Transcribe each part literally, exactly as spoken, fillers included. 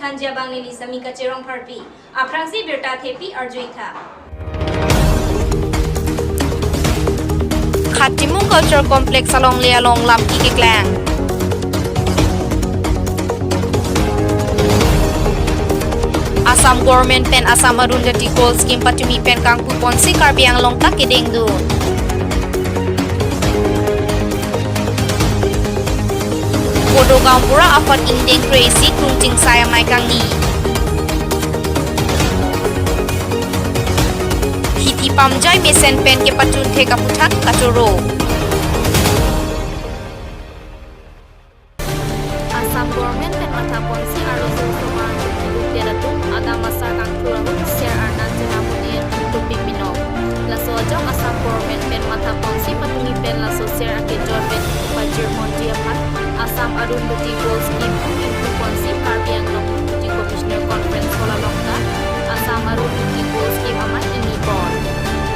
Thanji abang neli Samika Cherong Pharpi. Aphrangsi birta thepi arjuitha. Khat Timung Culture Complex alongle along lamki keklang. Assam Government pen Assam Arundhati Gold Scheme patumi pen kangpuponsi Karbi Anglong ta kedengdun. Bodo Gaonbura aphan ingdeng kre-isi klungchingsai amei kangni. Hithi pamjai mesen pen kepachun thek aputhak kachoro. Assam Government pen mathaponsi arloso osomar atum keduk det atum adam asar kangthur ahut ser arnat chenam un-e atum dopik binong. Laso ajok Assam Government pen mathaponsi patumi pen laso ser akejor pen pajirmonji aphan Assam Arundhati Gold Scheme pu ingpuponsi Karbi Anglong Deputy Commissioner Conference Hall along ta Assam Arundhati Gold Scheme amei ingnipon.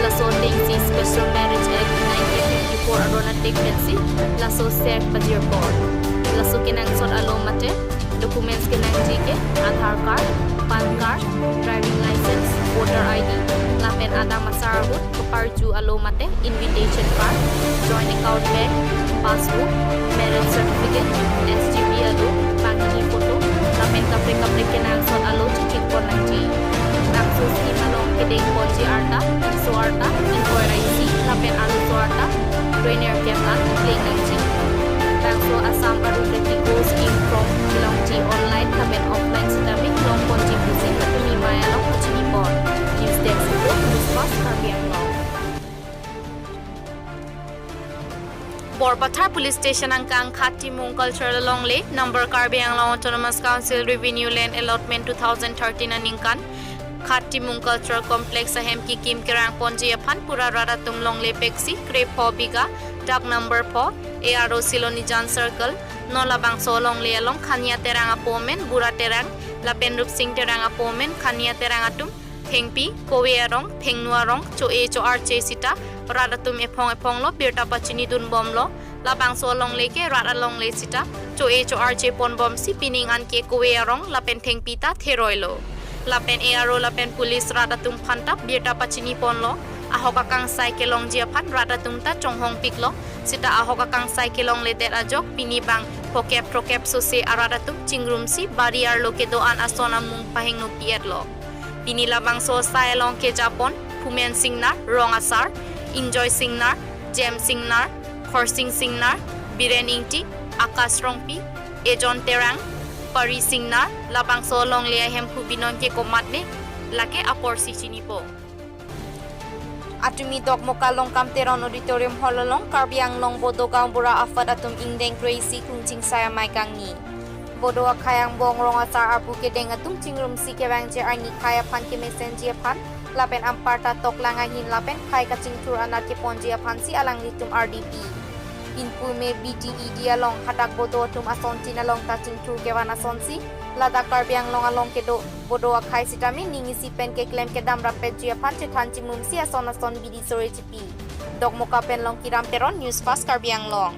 Laso atengsi Special Marriage Act nineteen fifty-four aron ateng pensi laso ser pajirpon. Laso kenangsot alo mate documents kenangji ke Aadhaar card, PAN card, driving license, voter I D, lapen adam asar ahut keparju alo mate invitation card, joint account bank, passbook, marriage certificate, S G B alo, banghini photo, lapen kaprek kaprek kenangsot alo chechikpon nangji. Bangso scheme along kedengponji arta, inso arta, ingkoi ra isi, lapen arloso arta, dui nerkep an kleng nangji. Bangso Assam Arundhati Gold Scheme form kelongji online lapen offline sitame longponji pusi patumi amei along kachinipon. News Desk Report, News Fast Karbi Anglong. Borpathar Police Station angkang Khat Timung Cultural alongle, number Karbi Anglong Autonomous Council Revenue Land Allotment two thousand thirteen aningkan, Khat Timung Cultural Complex ahem kikim kerangponji aphan pura rat atum longle peksi, kre pho biga, dak number pho, A R O Silonijan Circle, non labangso alongle along Khania Terang apo amen, Bura Terang, lapen Rupsing Terang apo amen, Khania Terang atum, thengpi, kove arong, thengno arong, cho-e cho-arche sita, rat atum ephong ephonglo birta pachinidunbomlo, labangso alongle ke rat alongle sita, cho-e cho-arche ponbomsi pining an ke kove arong lapen thengpi ta theroilo. Lapen A R O lapen police rat atum aphan ta birta pachiniponlo, ahok akangsai kelongji aphan rat atum ta chonghongpiklo, sita ahok akangsai kelongledet ajok pini bang phokep throkep sose arat atum chingrumsi bari arlo kedo-an ason amung pahingnopi-etlo. Pini labangso asai along kejapon Phumen Singnar, Rong Asar, Enjoy Singnar, Jem Singnar, Khorsing Singnar, Biren Ingti, Akash Rongpi, Ejon Terang, Pari Singnar, labangso alongle ahemphu binong ke komatne, lake aporsi chinipo. Atumi Dokmoka Longkam Teron Auditorium Hall along Karbi Anglong Bodo Gaonbura aphan atum ingdeng kre-isi klungchingsai amei kangni. Bodo akhei angbong Rong Asar arpu kedeng atum chingrumsi kevangji arni akhei aphan kemesenji aphan lapen anparta toklang ahin lapen akhei kachingthur anat keponji aphansi alanglitum ardi pi. Pinpur me B T E D along hadak Bodo atum asontin along ta chingthur kevan asonsi ladak Karbi Anglong along kedo Bodo akhei sitame ning isi pen keklem kedam rapetji aphan chethan chimumsi ason ason bidi sore chipi. Dokmoka pen Longkiram Teron, News Fast Karbi Anglong.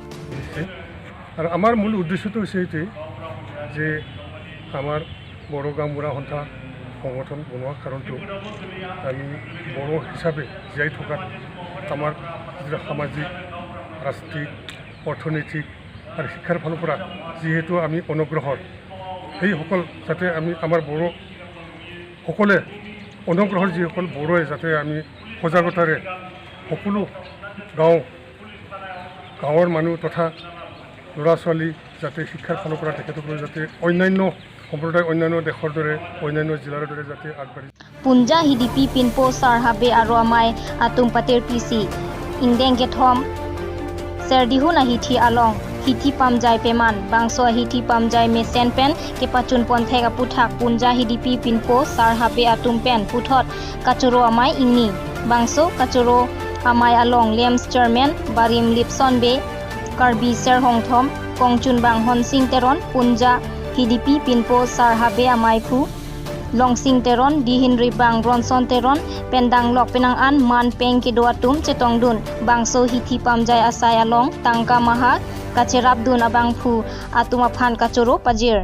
আর আমাৰ মূল উদ্দেশ্যটো হৈছে এইটোৱেই যে আমাৰ বড়ো গাঁওবুঢ়া সন্থা সংগঠন বনোৱাৰ কাৰণটো আমি বড়ো হিচাপে জীয়াই থকাত আমাৰ যিটো সামাজিক, ৰাজনৈতিক, অৰ্থনৈতিক আৰু শিক্ষাৰ ফালৰ পৰা যিহেতু আমি অনগ্ৰসৰ, সেইসকল যাতে আমি আমাৰ বড়ো সকলে অনগ্ৰসৰ যিসকল বড়োৱে যাতে আমি সজাগতাৰে সকলো গাঁও, গাঁৱৰ মানুহ তথা ল'ৰা ছোৱালী যাতে শিক্ষাৰ ফালৰ পৰা তেখেতসকলে যাতে অন্যান্য সম্প্ৰদায়, অন্যান্য দেশৰ দৰে, অন্যান্য জিলাৰ দৰে যাতে আগবাঢ়ি Punja Hidipi Pinpo Sar Habe aro amei atum patir pisi. Ingdeng kethom Serdihun ahithi along hithi pamjai peman, bangso ahithi pamjai mesen pen kepachun ponthek aputhak Punja Hidipi Pinpo Sar Habe atum pen puthot kachoro amei ingni. Bangso kachoro amei along LAMPS Chairman Barim Lipson Bey, Karbi Ser Hongthom, Kongchunbang Honsing Teron, Punja Hidipi Pinpo Sar Habe ameiphu Longsing Teron, Dihin Ribang Bronson Teron, pen danglok penang an man peng kedo atum chetongdun, bangso hithi pamjai asai along tangka maha kacherapdun abangphu atum aphan kachoro pajir.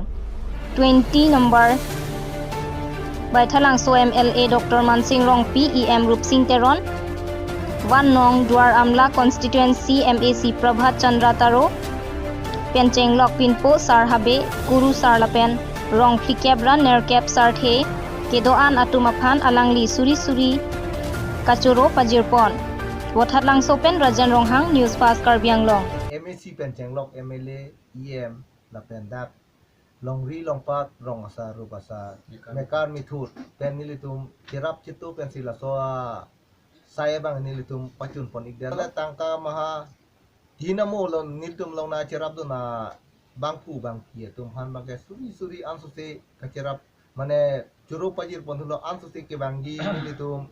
twenty number Baithalangso M L A Doctor Mansing Rongpi, E M Rupsing Teron, one nong Duar Amla constituency M A C Prabhat Chandra Taro, pen chenglok pinpo Sar Habe, Kuru Sar lapen rong phlikep ra nerkep sarthe kedo-an atum aphan alangli suri suri kachoro pajirpon. Vothatlangso pen Rajan Ronghang, News Fast Karbi Anglong. M A C pen chenglok M L A, E M lapen dak longri longpat, rong asar, rup asar, mekar mithur pen nelitum cherap chitu pensi laso asai abang nelitum pachunpon ikdet. Tangka maha dinamo lo nelitum along nangcherapdun abangphu abangphi atum aphan abangke suri suri ansose kacherap, mane choro pajirpon thulo, ansose kevangji nelitum,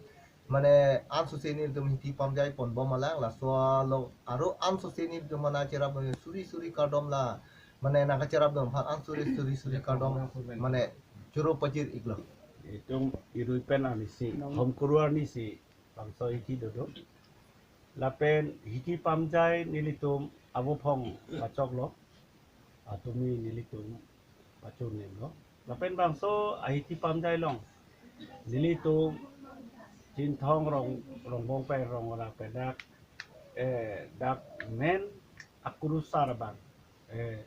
mane ansose nelitum hithi pamjai ponbom alang, laso along aro ansose nelitum mane cherap suri suri kardom la, mane nangkacherapdun aphan ansose suri suri kardom, mane choro pajir iklo. Itum irui pen arnisi, hom kuru arnisi bangso hithi dodo. Lapen hithi pamjai nelitum avo phong pachoklo, atumi nelitum pachun nemlo. Lapen bangso ahithi pamjai along nelitum Chinthong rong, Rongbong pen rong ra pen dak, eh, dak men akurusar abang, eh,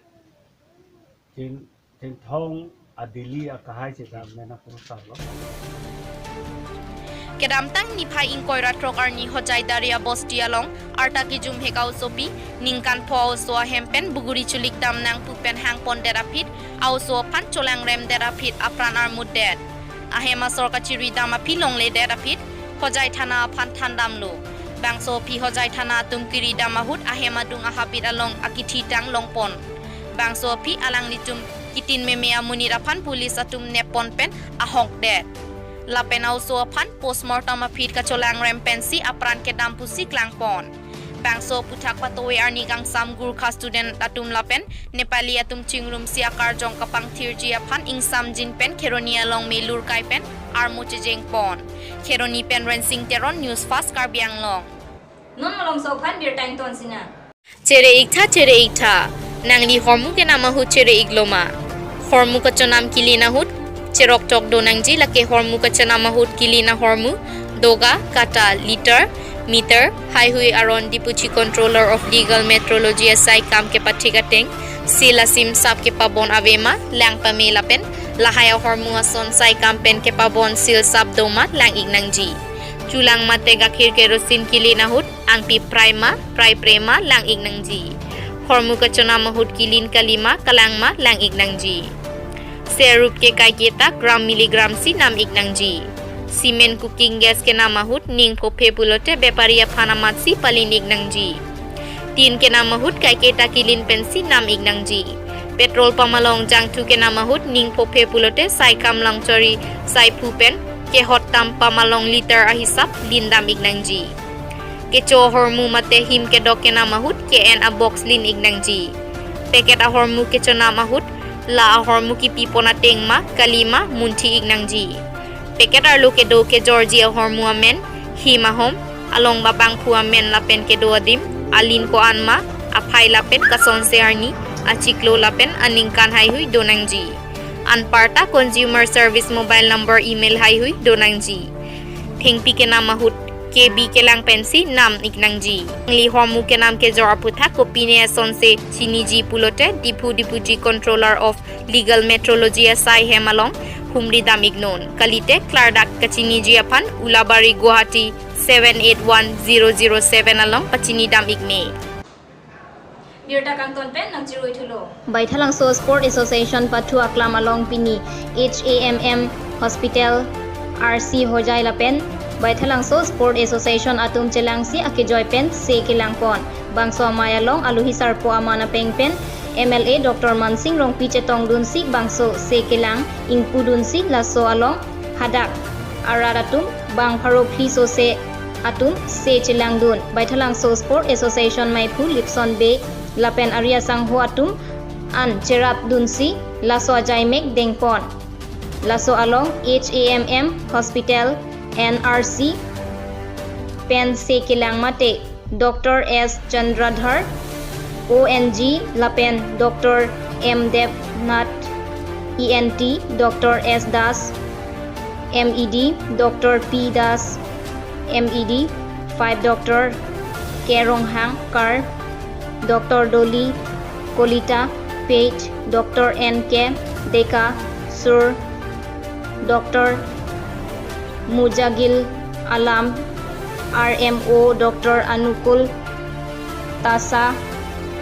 Chin, Chinthong adili akahai si dak men akurusar lo. Kedamtang niphai ingkoi ra throk arni Hojai Daria Bosti along arta kijum hek a-osopi ningkan pho a-oso ahem pen buguri chulik dam nangpu pen hangpondet aphi a-oso aphan cholangremdet aphi apran armutdet. Ahem asor kachiri dam aphi longledet aphi Hojai thana aphan thandamlo. Bangso aphi Hojai thana atum kiri dam ahut ahem adung ahabit along akithitang longpon. Bangso aphi alanglitum kitin meme amonit aphan police atum neppon pen ahokdet. Lapen a-oso aphan postmortem aphi kacholangrem pensi apran kedam pusi klangpon. Bangso aphuthak patoe arni kangsam Gorkha student atum lapen Nepali atum chingrumsi akarjong kapangthirji aphan ingsamjin pen Kheroni along me lurkai pen armu chejengpon. Kheroni pen Rensing Teron, News Fast Karbi Anglong. Non malomso aphan birta ington sinang. Chere iktha, chere iktha. Nangli hormu kenam ahut chere ikloma? Hormu kachonam kilin ahut cheroktok do nangji. Lake hormu kachanam ahut kilin ahormu, doga, kata, liter, meter, haihui aron Deputy Controller of Legal Metrology asai kam kepathik ateng, seal asim sap kepabon avema, lang pame lapen lahai ahormu ason sai kam pen kepabon seal sap doma lang ik nangji. Chulang mate gakhir kerosene kilin ahut angpi prai ma, prai pre ma lang ik nangji. Hormu kachonam ahut kilin kalima, kalang ma lang ik nangji. Serup ke kaiketa gram milligram si nam ik nangji. Cement cooking gas kenam ahut ning phophe pulote bepari aphan amatsi palin ik nangji. Tin kenam ahut kaiketa kilin pensi nam ik nangji. Petrol pamalong jangthu kenam ahut ning phophe pulote sai kam langchori sai phu pen kehot tam pamalong liter ahisap lindam ik nangji. Kecho ahormu mate him kedok kenam ahut ke-en abox lin ik nangji. Packet ahormu kechonam ahut la ahormu kipipon ateng ma, kali ma, munthi ik nangji. Packet arlo kedo kejorji ahormu amen, him ahom, along abangphu amen lapen kedo adim, alin ko-an ma, aphai lapen kasonse arni, achiklo lapen aningkan haihui do nangji. Anparta Consumer Service mobile number, email haihui do nangji. Thengpi kenam ahut K B kelang pensi nam ik nangji. Nangli hormu kenam kejor aphuthak kopine asonse chiniji pulote Diphu Deputy Controller of Legal Metrology asai hem along humri dam iknon. Kalite klardak kachiniji aphan Ulabari Guwahati seven eight one zero zero seven along pachini dam ikme. Birta kangton pen nangchirui thulo. Baithalangso Sport Association pathu aklam along pini H A M M Hospital, R C Hojai lapen Baithalangso Sport Association atum chelangsi akejoi pen se kelangpon. Bangso amei along aluhi sarpo aman apeng pen M L A Doctor Mansing Rongpi chetongdunsi bangso se kelang ingpudunsi laso along hadak arat atum bang pharo phli sose atum se chelangdun. Baithalangso Sport Association meiphu Lipson Bey lapen ari asangho atum an cherapdunsi laso ajaimek dengpon. Laso along H A M M Hospital, N R C pen se kelang mate Doctor S Chandradhar, O N G lapen Doctor M Devnath E N T Doctor S Das, M E D Doctor P Das, M E D five Doctor K Ronghang Kar, Doctor Dolly Kolita Page, Doctor N K Deka Sur, Doctor Mujagil Alam, R M O Doctor Anukul Tasa,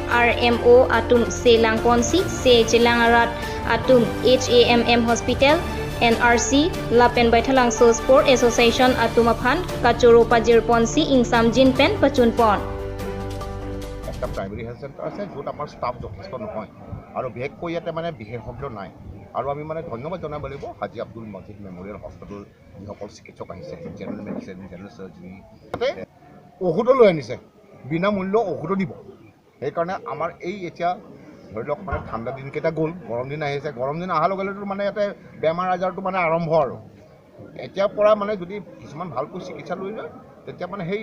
R M O atum se langponsi se chelang arat atum H A M M Hospital, N R C lapen Baithalangso Sport Association atum aphan kachoro pajirponsi ingsamjin pen pachunpon. এটা primary health centre আছে, য'ত আমাৰ ষ্টাফ যথেষ্ট নহয় আৰু বিশেষকৈ ইয়াতে মানে বিশেষজ্ঞ নাই। আৰু আমি মানে ধন্যবাদ জনাব লাগিব হাজী আব্দুল মজিদ মেমৰিয়েল হস্পিটেল, যিসকল চিকিৎসক আহিছে, জেনেৰেল মেডিচিন, জেনেৰেল চাৰ্জাৰী, ঔষধো লৈ আনিছে, বিনামূল্য ঔষধো দিব। সেইকাৰণে আমাৰ এই এতিয়া ধৰি লওক মানে ঠাণ্ডা দিনকেইটা গ'ল, গৰম দিন আহিছে, গৰম দিন অহাৰ লগে লগে মানে ইয়াতে বেমাৰ আজাৰটো মানে আৰম্ভ আৰু। এতিয়াৰ পৰা মানে যদি কিছুমান ভালকৈ চিকিৎসা লৈ লয়, তেতিয়া মানে সেই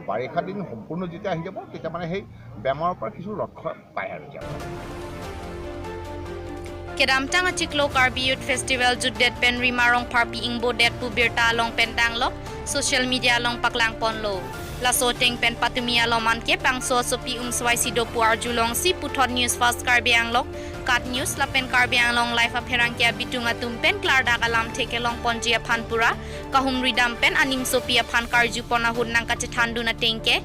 বাৰিষা দিন সম্পূৰ্ণ যেতিয়া আহি যাব, তেতিয়া মানে সেই বেমাৰৰ পৰা কিছু ৰক্ষা পায় আৰু এতিয়া। Kedamtang achiklo Karbi Youth Festival jutdet pen Rima Rongpharpi ingbodet pu birta along pen danglok social media along paklangponlo. Laso ateng pen patumi aloman ke bangso asopi Umswai si do pu arjulongsi puthot News Fast Karbi Anglong, KAT News lapen Karbi Anglong Live apherangke abitung atum pen klardak alamthe kelongponji aphan pura kahumridam pen animsopi aphan karjupon ahut nangkachethandun ateng ke,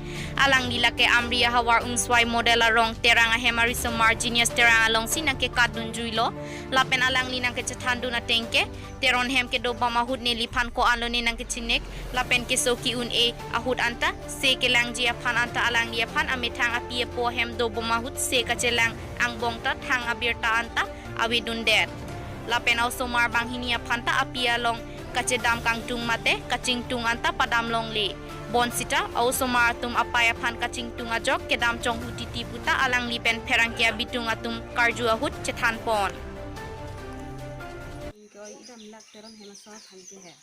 alangli lake Amri ahavar Umswai model arong Terang ahem arisomar Genius Terang alongsi nangkekatdunjuilo. Lapen alangli nangkechethandun ateng ke, Teron hem kedobom ahut neliphan ko-an lone nangkechinek, lapen keso ke-un-e ahut anta se kelangji aphan anta alangli aphan amethang api apo hem dobom ahut se kachelang angbong ta thang abirta anta avedundet. Lapen a-osomar banghini aphan ta api along kachedam kangtung mate kachingtung anta padam longle. Bonsita a-osomar atum apai aphan kachingtung ajok kedam chonghu titi puta alangli pen pherangke abitung atum karju ahut chethanpon. Ke oi idam lak Teron hem aso aphan ke he.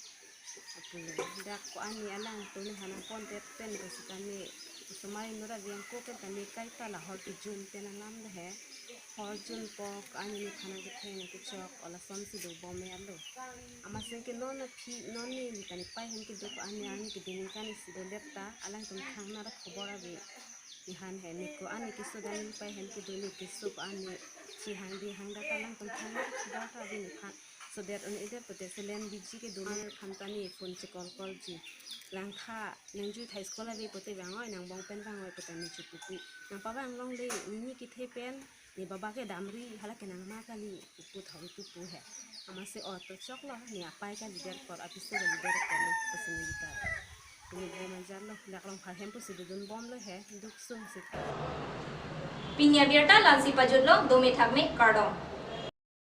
Apulo dak ko-an ne alang to ne hanang pondet pen ko sitame osomar inut avi angko pen tame kaita la hor kejun pen alam de he. Hor junpo ko-an ne nephan nangketheng kechok olasonsi dobom me alo. Amatsi ke non aphi non ne neli kani pai hem kedo ko-an ne arni keding kan isi dodet ta alangtum thangnar khobor ave. Nephan he ne ko-an ne keso dan neli pai hem kedo ne keso ko-an ne chihang dihang dak alangtum thangnar khobor ave nephan. Sodet un-edet pote selen biji kedo nephan ta ne phone checall callji. Langtha nangjuithai school ave pote vang oi nangbong pen vang oi pote ne chupupu. Nangpavang longle nini kethe pen ne baba ke damri hala ke nangma kali pupu thori pupu he. Amatsi auto choklo ne apai kalidet kor apiso kalidet kor lo pusi ne gita. Ini bo majar lo dak Rongphar hem pusi dodunbomlo he duk sung si. Pini abirta la-ansi pajutlo, dome thakme, kardom.